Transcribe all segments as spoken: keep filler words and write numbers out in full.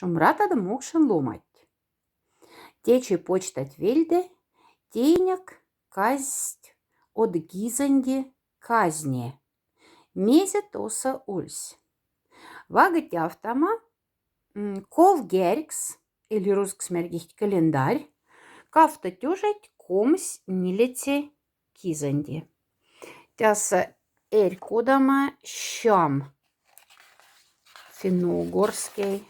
Шумбратада мокшень ломать. Течи почтать вельде тейнек казсть од гизонди казне. Мезе тосо ульсь? Вагытявтама, м, ков герькс, или рузкс мярдихть календарь, кафта тёжать комсь нилеце кизонди. Тяса эрь кодама сям. Финно-угорский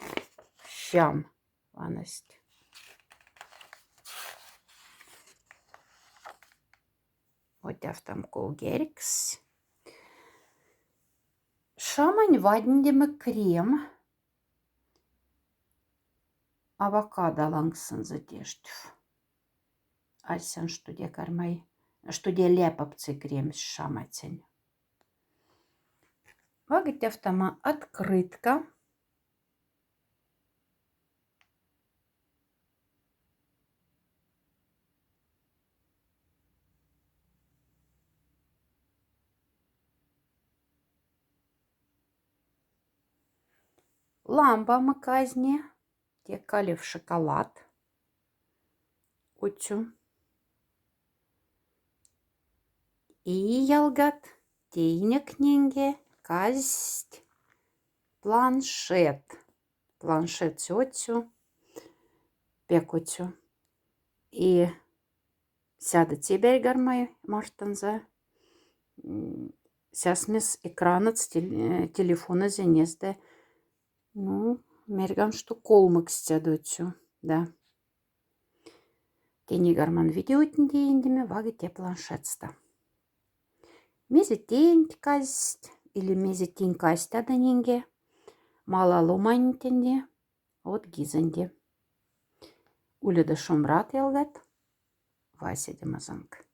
сям ваность. Вот афтам ков герькс. Шамонь вадендеме крем. Авокадо лангсонза тештиф. Арьсян, што дя кармай, што дя ляпапци кремсь шаматень. Вагытявтама открытка. Ламбама казне, те калев шоколад. Отсю. И, ялгат, тейнек нинге казсть планшет. Планшет отсю, пяк отсю. И сяда цебярь кармай мартонза. М, сясмес экранокс тел-, э, телефонэзе нестэ. Ну, мярган, што колмокстяд отсю, да. Тени карман видеотнди эндеме вагытя планшетста. Мезе тень казсть, или мезе тень казьтада нинге, мала ломаньтенди, од гизонди. Уледа шумбрат, ялгат, вай седьмозонк.